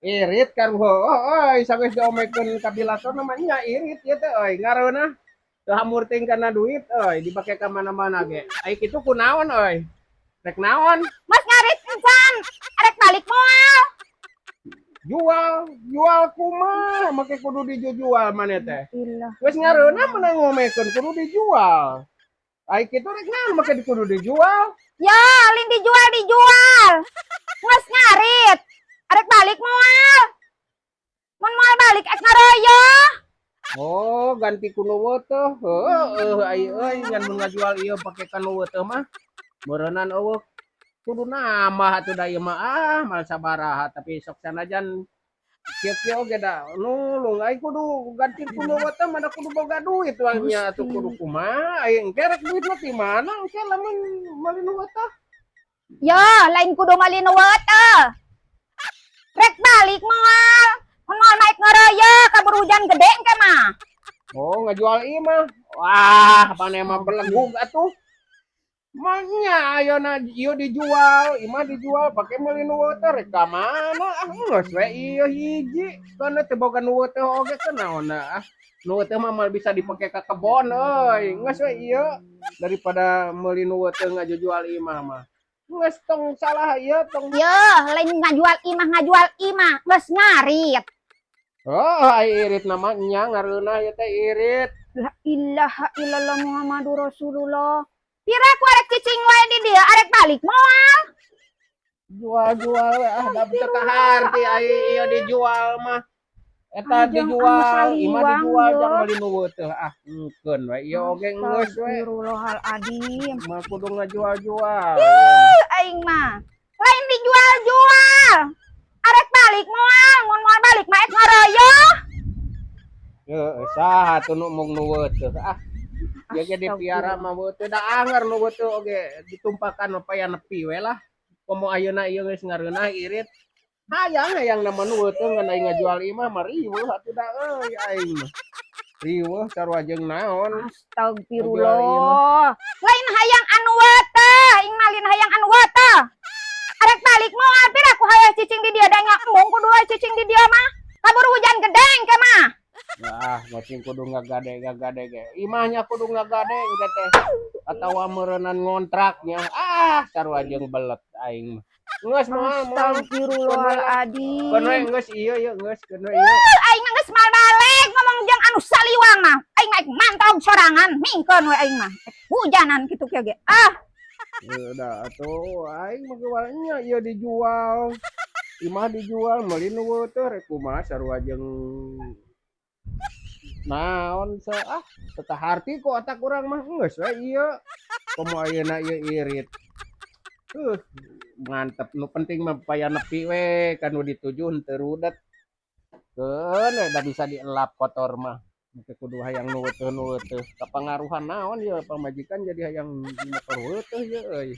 Irit karuho euy, sageus diomekeun ka Bilator namanya irit ieu teh euy, ngareunah teu hamurting kana duit euy, dipake ka mana-mana ge. Ai kitu kunaon euy? Rek naon? Mas ngarit encan, arek balik moal. Jual, jual kumaha make kudu dijual maneh teh? Ilah. Geus ngareunah menang ngomekeun kudu dijual. Ai kitu rek naon make kudu dijual? Ya, lain dijual dijual. Nges ngarit. Arek balik moal. Mun moal balik ek ngaroyo. Oh, ganti ku nu teh. Heueuh, ai euy, ngan mun ngajual ieu pake ka nu teh mah. Meureunnan eueuh kudu nambah atuh da ieu mah, ah, mal sabaraha, tapi sok sanajan kieu-kieu oge da nulung ai kudu ganti ku nu teh mah da kudu boga duit nya atuh, kudu kumaha ai engke rek duitna ti mana engke lamun meuli nu teh? Ya, lain kudu meuli nu teh. Rek balik moal. Mun moal naik ngaroyo, kabur hujan gede engke mah. Oh, ngajual ieu mah. Wah, maneh mah belegug atuh. Manya ayeuna ieu dijual, imah dijual pake meuli nu teh rek ka mana? Ah, geus we ieu hiji. Keun teu boga nu teh oge kunaonna ah. Nu teh mah moal bisa dipake ka kebon euy. Geus we ieu daripada meuli nu teh ngajual imah mah. Geus tong salah ieu tong. Ya, lain ngajual imah ngajual imah, geus ngarit. Oh, ai irit nama nya ngareunah ieu teh irit. La ilaha illallah Muhammadur Rasulullah. Pira ku arek cicing wae di dieu, arek balik moal. Jual-jual we ah, da teu kaharti ai ieu dijual mah. Eta Anjing, dijual, anu imah saliwang, dijual yo. Jang meuli nu teh ah, engkeun we ieu oge geus we. Astagfirullahaladzim. Mah kudu ngajual-jual. Aing mah. Lain dijual-jual. Arek balik moal, mun moal balik mah ek ngaroyo. Heeh, saha tuh nu mung nu teh ah. Ieu ge dipiara mah teu da anger nu teu oge ditumpakan mah paya nepi we lah. Komo ayeuna ieu geus ngareunah irit. Hayang hayang nama nu teu ngan aing ngajual imah mah riweuh atuh da euy aing mah. Riweuh sarua jeung naon. Astagfirullah. Lain hayang anu teh, aing mah lain hayang anu teh. Arek balik moal, pira ku hayang cicing di dieu da embung kudu wae cicing di dieu mah. Kabur hujan gede engke mah. Ah, ngocing kudu ngagade ngagade ge. Imahnya kudu ngagade engke teh. Atawa meureunnan ngontraknya. Ah, sarua jeung belet aing mah. Geus moal moal. Astagfirullahaladzim. Keun we geus ieu ieu geus keun we ieu. Aing mah geus moal balik ngomong jeung anu saliwang mah. Aing mah mantog sorangan, mingkeun we aing mah. Hujanan kitu kieu ge. Ah, Udah atuh aing mah nya ieu dijual. Imah dijual meuli nu teh rek kumaha sarua jeung naon sa ah teu kaharti ku otak urang mah, geus we ieu. Komo ayeuna ieu irit. Mantep, nu penting mah paya nepi we kan nu dituju henteu rudet. Keun we da bisa dielap kotor mah. Teu kudu hayang nu teu nu teu. Kapangaruhan naon ieu pamajikan jadi hayang motor teu ieu euy.